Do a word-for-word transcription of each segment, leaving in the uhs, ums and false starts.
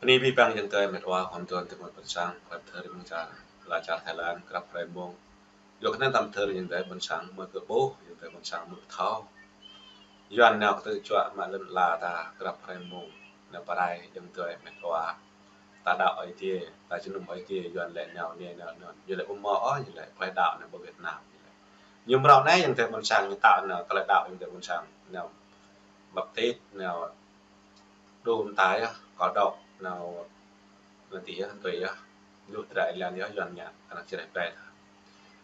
Mĭ ƀing ayŏng adơi met wa khŏm tuan tơmŭt ƀôn sang, krăp thơ rĭm čar, la čar Thái Lan, krăp hrơi mông. Yua kơ anŭn tăm thơ ayŏng adơi ƀôn sang, mơ̆ kơ ƀuh, ayŏng adơi ƀôn sang mơ̆ kơ thâo. Yuan nao kơtư̆ juă mă lŏn ala ta, krăp hrơi mông, nao pơrai ayŏng adơi met wa. Ta đaŏ Ơi Adai, ta jơnum Ơi Adai, Yuan lĕ nao anai nao anŭn. Ñu lĕ ƀu hmâo ôh, ñu lĕ tơlơi đaŏ nao ƀơi Việt Nam, ñu lĕ. Ñu mrâo anai ayŏng adơi ƀôn sang, ñu tao nao tơlơi đaŏ ayŏng adơi ƀôn sang, nao baptis, nao đôm ta yơh, kâo đaŏ, nao, nao tih yơh, tui yơh. Lu tơdră ih lăng yơh, Yuan ngă, ană čơreh pĕ ta.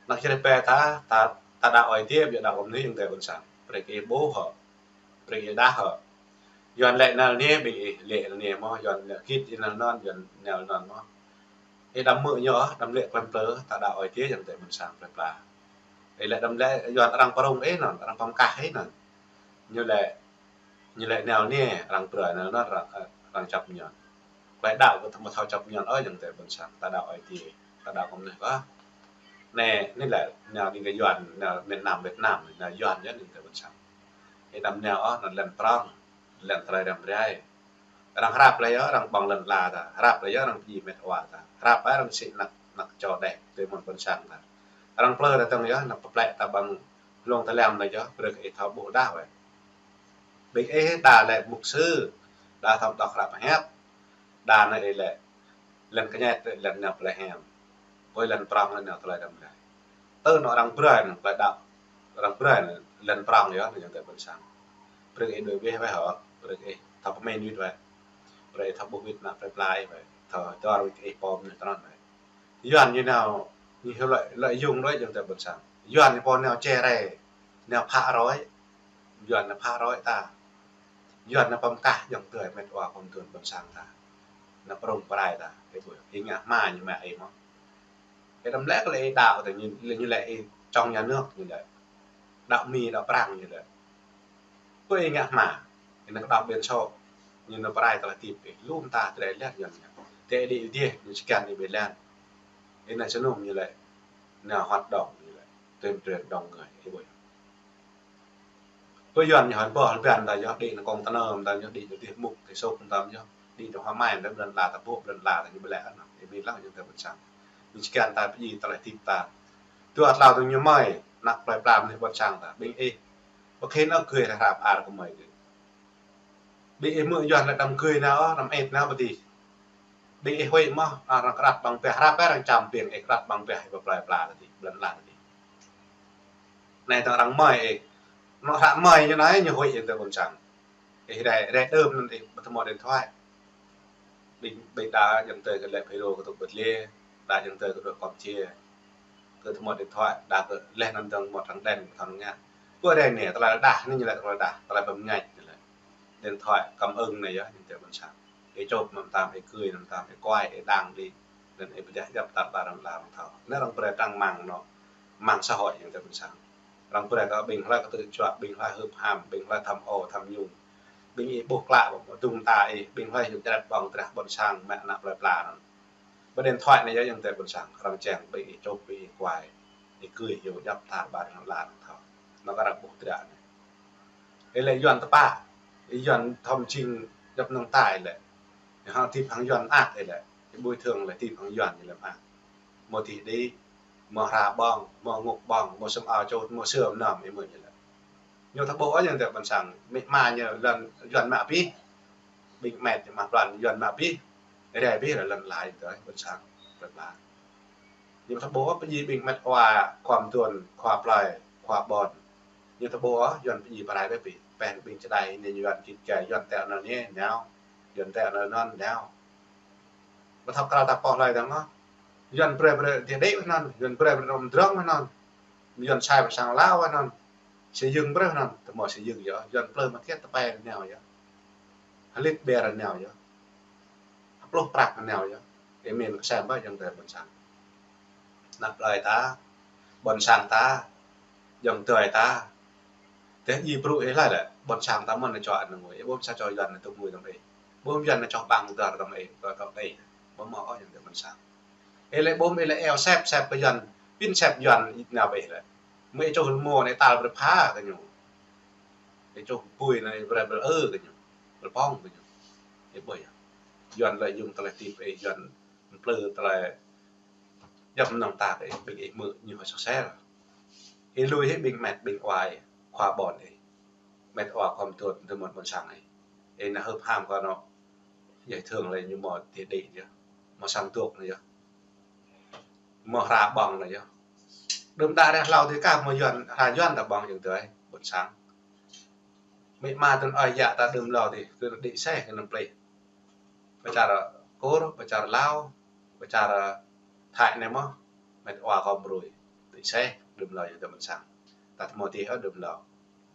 Ană čơreh pĕ ta, ta, ta đaŏ Ơi Adai, ƀiă đaŏ kơ mơnuih ayŏng adơi ƀôn sang. Brơi kơ ih ƀuh hŏ, brơi kơ ih đaŏ hŏ. Yuan lĕ nao anai, ƀing ih lĕ anai mơ̆, Yuan lĕ git ih nao anŭn, Yuan nao anŭn mơ̆. Ih đăm hmư̆ ñu, đăm lĕ klăm plư, ta đaŏ Ơi Adai ayŏng adơi ƀôn sang plơi pla. Ih lĕ đăm lĕ Yuan arăng pơrŭng ih anŭn, arăng pơmơkah ih anŭn. Ñu lĕ, ñu lĕ nao anai, arăng brơi nao anŭn, arăng, arăng čăp ñu. Tơlơi đaŏ kơ ta mơ̆ thâo čăp ñu ôh ayŏng adơi ƀôn sang, ta đaŏ Ơi Adai, ta đaŏ kơ mơnuih kơ. Anai, anai lĕ nao ƀing kơ Yuan, nao miền Nam Việt Nam, nao Yuan yơh ayŏng adơi ƀôn sang. Ih đăm nao ôh, anŭn lŏn prŏng, lŏn tơlơi răm rai. Arăng hrăp lĕ yơh, arăng ƀơ̆ng lŏn ala ta. Hrăp lĕ yơh, arăng pơdjai met wa ta. Hrăp lĕ arăng sĭ ană, ană čô đeh, tơmŭt ƀôn sang ta. Arăng plư ta tơ̆ng yơh, ană pơplĕ ta ƀơ̆ng hlŏng tơlăm lĕ yơh, brơi kơ ih thâo ƀuh đa wơ̆t. Ƀing ih đa lĕ mục sư, đa thâo đŏk hrăp hiăp, đa anai ih lĕ, lŏn kơñet lĕ nao plơi hiam. Ƀơi lŏn prŏng lĕ nao tơlơi răm rai. Tơ anŭn arăng brơi anŭn tơlơi đaŏ. Arăng brơi anŭn lŏn prŏng yơh, ayŏng adơi ƀôn sang. Brơi ih đuaĭ wĕh wĕh hŏ, brơi ih thâo pơmĭn wĭt wĕh. Brơi ih thâo ƀuh wĭt ană plơi pla wĕh. Thâo dor wĭt ih pô mơnuih tơnăn wĕh. Yuan ñu nao, ñu lợi, lợi dụng đôč ayŏng adơi ƀôn sang. Yuan ñu pô nao čơrai, nao phă rơi. Yuan nao phă rơi ta. Yuan nao pơmơkah ayŏng adơi met wa khŏm tuan ƀôn sang ta. Nao pơrŭng pơrai ta. Ih ƀuh, ih ngă hma ñu mă ih mơ̆. Ih đăm lĕ kơ lĕ ih đaŏ ta ñu, ñu lĕ ih chống nhà nước ñu lĕ. Đaŏ Mi, đaŏ Prăng ñu lĕ. Kơ ih ngă hma, ih nao kơđŏk ƀiă sô, ñu nao pơrai tơlơi hơdip ih, lŏm ta tơlơi lĕ Yuan ngă. Tơ ih đĭ dih, ñu čơkăn ih ƀơi lŏn. Ih nao jơnum ñu lĕ, nao hoạt động ñu lĕ, tuyên truyền đông người, ih ƀuh. Kơ Yuan ñu hơn ƀơh lĕ ƀiă ta yơh, đĭ nao công ty ta yơh, đĭ nao dih mŭk, dih sôk ta yơh, đĭ nao hơmai ta, lŏn ala ta ƀuh, lŏn ala ta ñu ƀu lĕ anŭn, ih ƀuh lăng ayŏng adơi ƀôn sang. Ñu čơkăn ta pơdjai tơlơi hơdip ta. Dua tlâo tơ̆ng ñu mơi, ană plơi pla mơnuih ƀôn sang ta, ƀing ih. Ƀu khĭn ôh gơ̆ hrăp ar kơ mơi gơ̆. Ƀing ih hmư̆ Yuan lĕ đăm gơ̆ nao, đăm ĕp nao pơ adih. Ƀing ih huĭ mơ̆, arăng krăp ƀăng pĕh, hrăp arăng čăm ƀing ih krăp ƀăng pĕh ih pơ plơi pla tơdih, lŏn ala tơdih. Anai tơ̆ng arăng mơi ih. Anŏ hră mơi ñu anai ñu huĭ ayŏng adơi ƀôn sang. Ih rai, rai đơ̆m anŭn ih ƀu thâo mă điện thoại. Ƀing, ƀing đa ayŏng adơi kơ lĕ Phi Rô kơ tŭk bơt lê, đa ayŏng adơi kơ dŏ Campuchia. Kơ thâo mă điện thoại, đa kơ leh anŭn dơ̆ng mă trắng đen, thâo ngă. Kơ rai anai, tơlơi đah, anai ñu lĕ tơlơi đah, tơlơi pơmơñai ñu lĕ. Điện thoại cảm ứng anai yơh, ayŏng adơi ƀôn sang. Ih čŏp mă tam, ih gơ̆ mă tam, ih kuai, ih đang đĭ. Anŭn ih pơdah djăp tar ƀar lŏn ala arăng thâo. Anai arăng brơi trang mạng anŏ, mạng xã hội ayŏng adơi ƀôn sang. Arăng brơi kơ ƀing hlơi kơtư̆ juă, ƀing hlơi hưp ham, ƀing hlơi tham ô, tham nhũng. Ƀing ih ƀuh klă ƀơ̆ng, dŭng ta ih, ƀing hlơi ñu čret ƀơ̆ng drah ƀôn sang, mă ană plơi pla anŭn. Ƀơi điện thoại anai yơh ayŏng adơi ƀôn sang, arăng čang, ƀing ih čŏp, ƀing ih kuai, ih gơ̆ yơh djăp tar ƀar lŏn ala arăng thâo. Anŭn kơ arăng ƀuh drah anai. Ih lĕ Yuan tơpă, ih Yuan thâo mơjing djăp nŏng tai lĕ. Ih hăng hơdip hăng Yuan mơak ih lĕ. Ih ƀuh tơ̆ng lĕ hơdip hăng Yuan ih lĕ mơak. Mơ̆ dih đĭ, mơ̆ hra ƀơ̆ng, mơ̆ ngŏk ƀơ̆ng, mơ̆ sum ao čôt, mơ̆ sơm nơm ih mơ̆ ñu lĕ. Ñu thâo ƀuh ayŏng adơi ƀôn sang, mĭ ma ñu lŏn Yuan mă abih. Ƀing met ñu mă plăn Yuan mă abih. Rai abih lĕ lŏn ala ayŏng adơi ƀôn sang, lŏn ala. Ñu thâo ƀuh pơdjai ƀing met wa, khua mơtuan, khua plơi, khua ƀôn. Ñu thâo ƀuh Yuan pơdjai pơrai ƀĕ pĭ. Pĕn ƀing čơđai anai Yuan git gai, Yuan tĕ anŭn anai, nao. Yuan tĕ anŭn anŭn, nao. Ƀu thâo krao ta pô hlơi dơ̆ng ôh. Yuan brơi brơi dih đĭ anŭn, Yuan brơi brơi nŏm drŏng anŭn. Yuan sai pơ sang Lao anŭn. Xây dựng brơi anŭn, tơmơ̆ xây dựng yơh, Yuan plơi mă kiet tơpai nao yơh. Hơlit ƀer nao yơh. Hơpluh prăk nao yơh. Ih min kơsem ƀơi ayŏng adơi ƀôn sang. Ană plơi ta, ƀôn sang ta, ayŏng adơi ta. Tơdah ih brŭ ih laĭ lĕ, ƀôn sang ta mơ̆n nao čuă anŭn ngui. Ih ƀu sa čô Yuan nao tŭ ngui tơm ih. Ƀu Yuan nao čoh ƀăng dơr tơm ih, tơm ih. Ƀu mơ̆ ôh ayŏng adơi ƀôn sang. Ih lĕ ƀu ih lĕ eo sep, sep kơ Yuan, pin sep Yuan nao ƀơi ih lĕ. Mơ̆ ih čuh rơmô anai tal brơi pha kơ ñu. Ih čuh pui anai brơi brơi ư kơ ñu. Brơi pŏng kơ ñu. Ih ƀuh yơh. Yuan lĕ yŭng tơlơi tip ih, Yuan plư tơlơi djŏp mơnơ̆ng ta kơ ih, ƀing ih hmư̆ ñu hơ̆ sŏk sel. Ih lui hĭ ƀing met ƀing wa ih, khua ƀon ih, met wa khua mơtuôt tơmơ̆n ƀôn sang ih. Ih nao hưp ham kơ anŏ djuai thương lĕ ñu mơ̆ tih đĭ yơh, mơ̆ sang tuôk anai yơh, mơ̆ hra ƀơ̆ng anai yơh. Đưm đă ră hlâo tih kah mơ̆ Yuan, hra Yuan ta ƀơ̆ng yơh tơlơi ƀôn sang. Mĭ ma tơ̆n ơi yă ta đưm hlâo tih, kơ đĭ seh kơ anăm plih. Pơ čar Kur, pơ čar Lao, pơ čar Thái anai mơ̆, met wa khua brui. Đĭ seh, đưm hlâo yơh tơlơi ƀôn sang. Ta tơmơ̆ tih ơ đưm hlâo.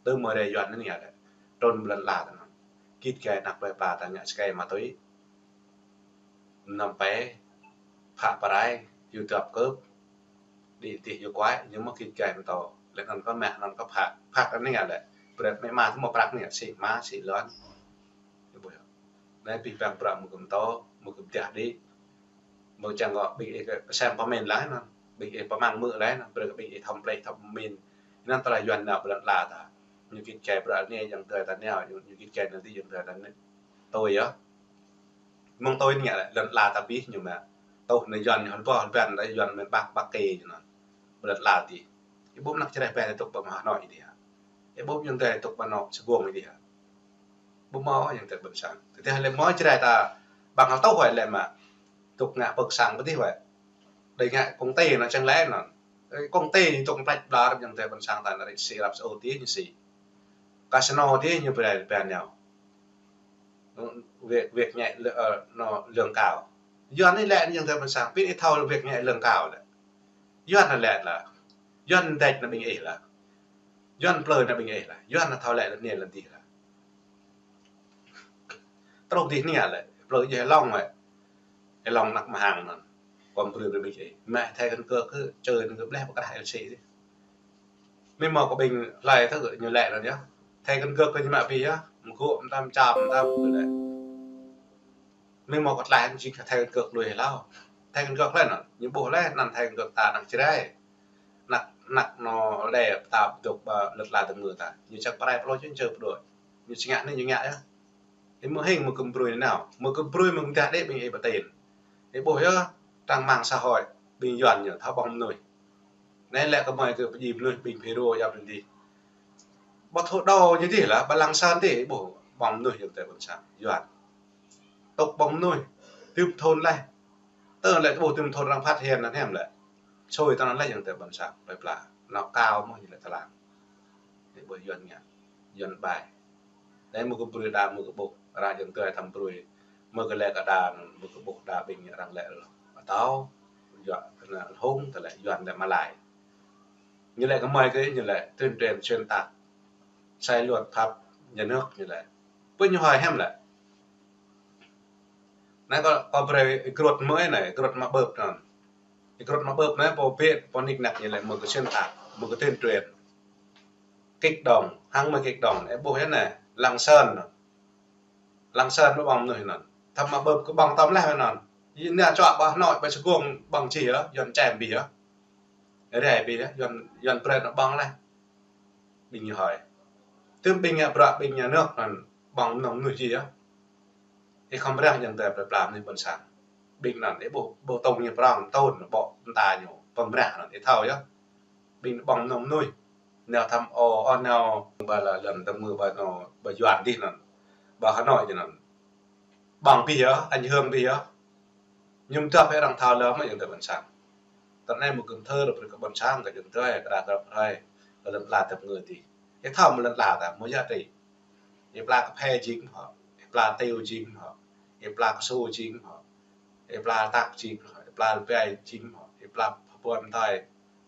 Tơmơ̆ rai Yuan anai yơh lĕ. Trŭn ƀơi lŏn ala ta anŭn. Git gai anak plơi pla ta ngă sơkai ma tui. Năm pê, phă pơrai, yua dŏp kơp, đĭ tih yua kuai, ñu mơ̆ git gai mơtô. Lĕ anŭn kơ mă, anŭn kơ phă, phă anai ngă lĕ. Brơi mĕ ma tơmơ̆ prăk anai ngă, sĭ ma, sĭ lŏn. Ñu ƀuh yơh. Anai pih păng prăk mơ̆ kơ mơtô, mơ̆ kơ pơdah đĭ. Mơ̆ čang kơ ƀing ih kơ pơsem pơmĭn laih anŭn. Ƀing ih pơmăng mơ̆ laih anŭn, brơi kơ ƀing ih thâo plih, thâo pơmĭn. Anŭn tơlơi Yuan nao ƀơi lŏn ala ta. Ñu git gai brơi anai yang tơlơi ta nao, ñu, ñu git gai anai tih yang tơlơi ta nao. Tui yơh. Mơ̆ng tui anai ngă lĕ, lŏn ala ta pih ñu mă. Tui anai Yuan ñu hơl boh, hơl ban, anai Yuan mơ̆n ƀak, ƀak kê ñu anŭn. Ƀơi lŏn ala tih. Ih ƀuh anak Jrai ƀe tŭk ƀơi Hà Nội tih hă? Ih ƀuh yang tơlơi tŭk ƀơi anŏ Sài Gòn tih hă? Ƀu mơ̆ yang tơlơi ƀôn sang. Tơdah lĕ mơ̆ Jrai ta ƀăng hơl tŭ huai lĕ mă. Tŭk ngă pơ̆k sang pơ tih huai. Đơi ngă công ty anŭn čang lĕ anŭn. Ơ, công ty ñu tŭk plĕč ƀlŏr yang tơlơi ƀôn sang ta anai rĭ sĭ răp sơ ô tih ñu sĭ. Casino tih ñu brơi ƀe nao. Việc, việc nhẹ lơ-, ơ, nó lương cao. Yuan anai lĕ yang tơlơi ƀôn sang, pin ih thâo việc nhẹ lương cao lĕ. Yuan anai lĕ lah. Yuan đĕč anai ƀing ih lah. Yuan plư anai ƀing ih lah. Yuan anai thâo lĕ lŏn anai lŏn tih lah. Truh tih anai lĕ. Plư djơ̆ Long lĕ. Ih Long anak mơhang anŭn. Khua brui brơi ƀing ih. Mă thẻ căn cước kơ čơ anŭn kơ bleh pơkrah L C tih. Mơ̆ mơ̆ kơ ƀing hlơi tơ ñu lĕ anŭn yơh. Thẻ căn cước kơ ñu mă pih yơh. Mơgŭ mơtam čam mơtam kơ lĕ. Mơ̆ mơ̆ kơ tlaih ñu čih thẻ căn cước lui hlâo. Thẻ căn cước lĕ anŭn. Ñu ƀuh lĕ anŭn thẻ căn cước ta anak Jrai. Anak, anak anŏ lĕ ta dŏ ƀơi lŏn ala ta mơ̆ ta. Ñu čang pơrai pơlô čun čơ pơdŏ. Ñu čang ngă anai ñu ngă yơh. Ih mơ̆ hing mơ̆ kơ brui nao. Mơ̆ kơ brui mơ̆ kơ dah đĕ ƀing ih pơtĭn. Ih ƀuh yơh, trang mạng xã hội, ƀing Yuan ñu thâo ƀơ̆ng mơnuih. Anai lĕ kơmơi kơ pơdjai mơnuih ƀing Phi Rô yap lĕ dih. Ƀu thâo đô ñu dih lah, ƀơi Lạng Sơn dih, ih ƀuh ƀơ̆ng mơnuih yang tơlơi ƀôn sang, Yuan. Tŭk ƀơ̆ng mơnuih, tŭm thun leh. Tơ lĕ ƀuh tŭm thun arăng phát hiện anŭn hiam lĕ. Sui tơ anŭn leh yang tơlơi ƀôn sang, plơi pla. Nao kao mơ̆ ñu lĕ tơlang. Ih ƀuh Yuan ngă, Yuan ƀai. Anai mơ̆ kơ brui đa mơ̆ kơ ƀuh, arăng yang tơlơi thăm brui. Mơ̆ kơ lĕ kơ đa, mơ̆ kơ ƀuh đa ƀing arăng lĕ lŏ. Atâo, Yuan, kơ anai hông, tơ lĕ Yuan lĕ Malai. Ñu lĕ kơmơi kơ ñu lĕ tuyên truyền xuyên tạc. Sai luật pháp nhà nước ñu lĕ. Pơ ñu hơi hiam lĕ. Anai kơ, kơ brơi ih krŭt mơ̆ anai, ih krŭt mă ƀơ̆p anŭn. Ih krŭt mă ƀơ̆p anai, pô bĕ, pô nik năk ñu lĕ mơ̆ kơ xuyên tạc, mơ̆ kơ tuyên truyền. Kích động, hăng mơ̆ kích động, ih ƀuh yơh anai, Lạng Sơn anŭn. Lạng Sơn mơ̆ ƀơ̆ng mơnuih anŭn. Thăm mă ƀơ̆p kơ ƀơ̆ng tơm leh anŭn. Yua anai čuă ƀơi Hà Nội, ƀơi Sài Gòn ƀơ̆ng čih yơh, Yuan čem pih yơh. Rai pih yơh, Yuan, Yuan brơi anŭn ƀơ̆ng leh. Ƀing ñu hơi. Tơm ƀing ngă bruă ƀing nhà nước anŭn ƀơ̆ng mơnơ̆ng mơnuih čih yơh. Ih khŏm răng yang tơlơi plơi pla mơnuih ƀôn sang. Ƀing anŭn ih ƀuh, ƀuh tông ñu prŏng, tŭn, ƀô̆ mơta ñu, pơmrah anŭn, ih thâo yơh. Ƀing ƀơ̆ng mơnơ̆ng mơnuih. Nao thăm ô, ô nao, ƀơi lŏn, lŏn tơmư̆ ƀơi anŏ, ƀơi Yuan dih anŭn. Ƀơi Hà Nội dih anŭn. Ƀơ̆ng pih yơh, ảnh hưởng pih yơh. Ñu mơ̆ tơp hĕ arăng thâo lơ̆m mơ̆ yang tơlơi ƀôn sang. Tơ anai mơ̆ kơ thơ rơp rơp kơ ƀôn sang, kơ yang tơlơi, kơ đa kơ rơp hrơi, kơ lŏn ala tơpơngư dih. Ih thâo mơ̆ lŏn ala ta, mơ̆ yă tih. Ih pla kơphê jing hŏ, ih pla tiêu jing hŏ, ih pla kơsu jing hŏ, ih pla tak jing hŏ, ih pla rơbai jing hŏ, ih pla pơpuăn tơi.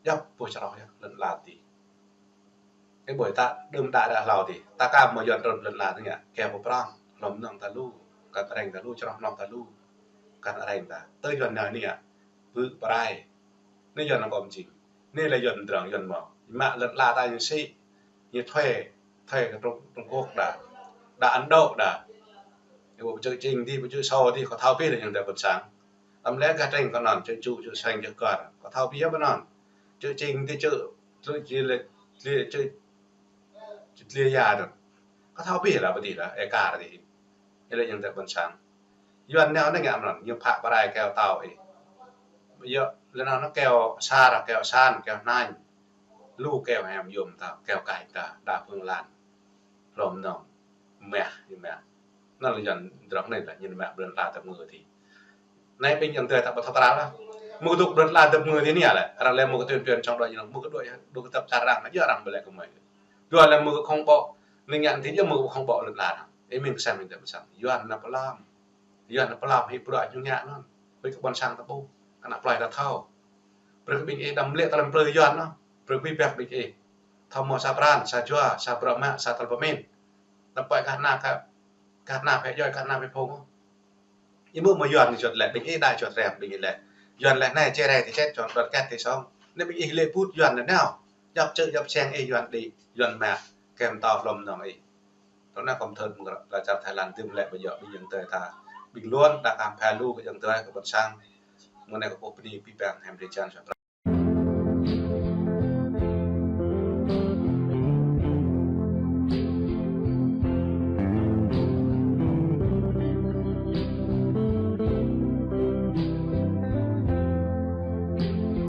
Djŏp ƀuh čroh yơh, lŏn ala tih. Ih ƀuh ta đưm đă ră hlâo tih. Ta ka mơ̆ Yuan trŭn lŏn ala tih ngă. Kơ pơprŏng, hlŏm nŏng ta lu. Kăn areng ta lu, čroh nŏng ta lu. Kăn areng ta. Tơ Yuan nao anai ngă. Bư̆ pơrai. Anai Yuan nao kơm jing. Anai lĕ Yuan drăng, Yuan mơ̆. Mă lŏn ala ta ñu sĭ. Ñu thuê. Thuê kơ Trung, Trung Quốc đa. Đa Ấn Độ đa. Ih ƀuh pơčơ̆ čing dih, pơčơ̆ sô dih, kâo thâo pih lĕ yang tơlơi ƀôn sang. Tơm lĕ gah treng kơ anŭn, čơ̆ ču, čơ̆ seng, čơ̆ kar. Kâo thâo pih yơh ƀơi anŭn. Čơ̆ čing dih čơ̆, čơ̆ dliê lĕ, dliê čơ̆, čơ̆ dliê ya anŭn. Kâo thâo pih lah pơ dih lah, ê kar dih. Ih lĕ yang tơlơi ƀôn sang. Yuan nao anai ngă mơ̆n, ñu phă pơrai keo tao ih. Yua lĕ nao anai keo sar, keo san, keo hnanh. Lu keo hiam yôm ta, keo kaih ta, đa phương lan. Hlom nong, meh, ñu meh. Anŭn lĕ Yuan drŏng anai lĕ, ñu meh ƀlŏn la tơp ngơ ti. Anai ƀing ayŏng adơi ta ƀu thâo krăn lah. Mơ̆ kơdŭk ƀlŏn la tơp ngơ ti anai lĕ, arăng lĕ mơ̆ kơ tuyên truyền chống đối ñu, mơ̆ kơ đuaĭ, đuaĭ kơ tơp čar arăng, yua arăng ƀu lĕ kơ mơi. Dua lĕ mơ̆ kơ khủng bố, anai ngă ti yua mơ̆ kơ khủng bố ƀlŏn la arăng. Ih mĭn kơsem mĭn tơp săng. Yuan anai pơlăm. Yuan anai pơlăm hĭ bruă ñu ngă anŭn. Ƀing kơ ƀôn sang ta ƀuh. Kơ ană plơi ta thâo. Brơi kơ ƀing ih đăm lĕ tơlơi plư Yuan anŭn. Brơi kơ ƀing ih. Thâo mơ̆ sa pran, sa jua, sa bruă mă, sa tơlơi pơmĭn. Đăm pơai kah ană kah, kah ană phe djai, kah ană phe phung. Ih mơ̆ mơ̆ Yuan ñu juăt lĕ, ƀing ih đa juăt rem, ƀing ih lĕ. Yuan lĕ anai čơrai ti čet, čon đoàn kết ti song. Anai ƀing ih lĕ put Yuan anai nao. Djŏp čư̆, djŏp čeng ih Yuan đĭ, Yuan mă, kem tao hlom nong ih. Tơl anai kâo thơ̆t mơ̆ng lŏn čar Thái Lan tơm lĕ ƀu djơ̆ ƀing ayŏng adơi ta. Ƀing Yuan đa khăm phe lu kơ ayŏng adơi kơ ƀôn sang. Mơ̆ng anai kâo pơpŭ bơni pih pang hiam drơi jăn sua